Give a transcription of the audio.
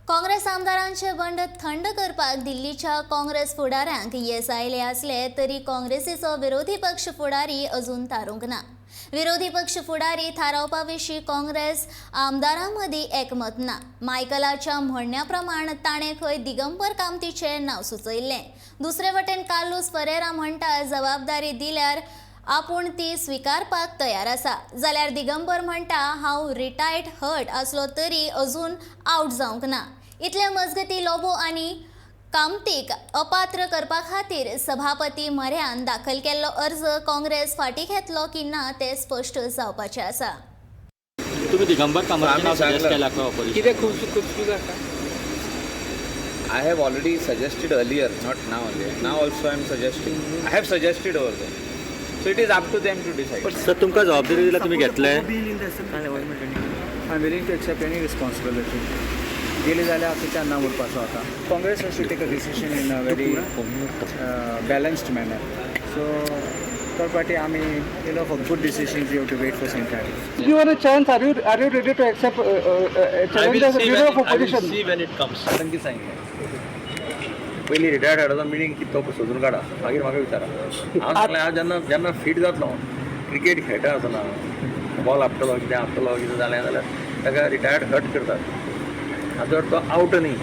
काँग्रेस आमदारांचे बंड थंड करपाक दिल्लीच्या काँग्रेस फुडाऱ्यांक येस आयले आसले तरी काँग्रेसीचो विरोधी पक्ष फुडारी अजून थारूंक ना. विरोधी पक्ष फुडारी थारावपा विशीं काँग्रेस आमदारां मदीं एकमत ना. मायकलाच्या म्हणण्या प्रमाण ताणें खंय दिगंबर कामतीचें नांव सुचयल्लें. दुसरे वटेन कार्लूस फरेरा म्हणटा, जबाबदारी दिल्यार आपूण ती स्विकारपाक तयार आसा. जाल्यार दिगंबर म्हणटा, हांव रिटायर्ड हर्ट आसलो तरी अजून आवट जावंक ना. इतले मजगती लोबो आनी कामतीक अपात्र करपा खातीर सभापती म्हऱ्यान दाखल केल्लो अर्ज काँग्रेस फाटीं घेतलो की ना तें स्पश्ट जावपाचें आसा. तुम्ही दिगंबर कामतीचें नाव आम्ही सजेस्ट सांगलं. केला का ऑपोजिशन? कितें खूब खूब जाता. I have already suggested earlier, not now only. Now also I am suggesting. I have suggested over there. So it is up to them to decide. Sir, तुमकां जबाबदारी दिल्या, तुमी घेतले? I am willing to accept any responsibility. गेली जाल्यार हांव ना उरपाचो आतां. Congress has to take a decision in a very balanced manner. So third party आमी for good decisions you have to wait for some time. Given a chance, are you ready to accept challenge as a leader of opposition? When it comes. आतंकी सांगितलें, पयलीं retired हाडाचो meaning कितें तो सोदून काडा, मागीर म्हाका विचारा. हांव सांगलें, हांव जेन्ना जेन्ना फीट जातलो, क्रिकेट खेळटा आसतना बॉल आपटलो, कितें आपटलो, कितें जालें जाल्यार ताका रिटायर्ड हट करतात. हाचो अर्थ तो आवट न्ही.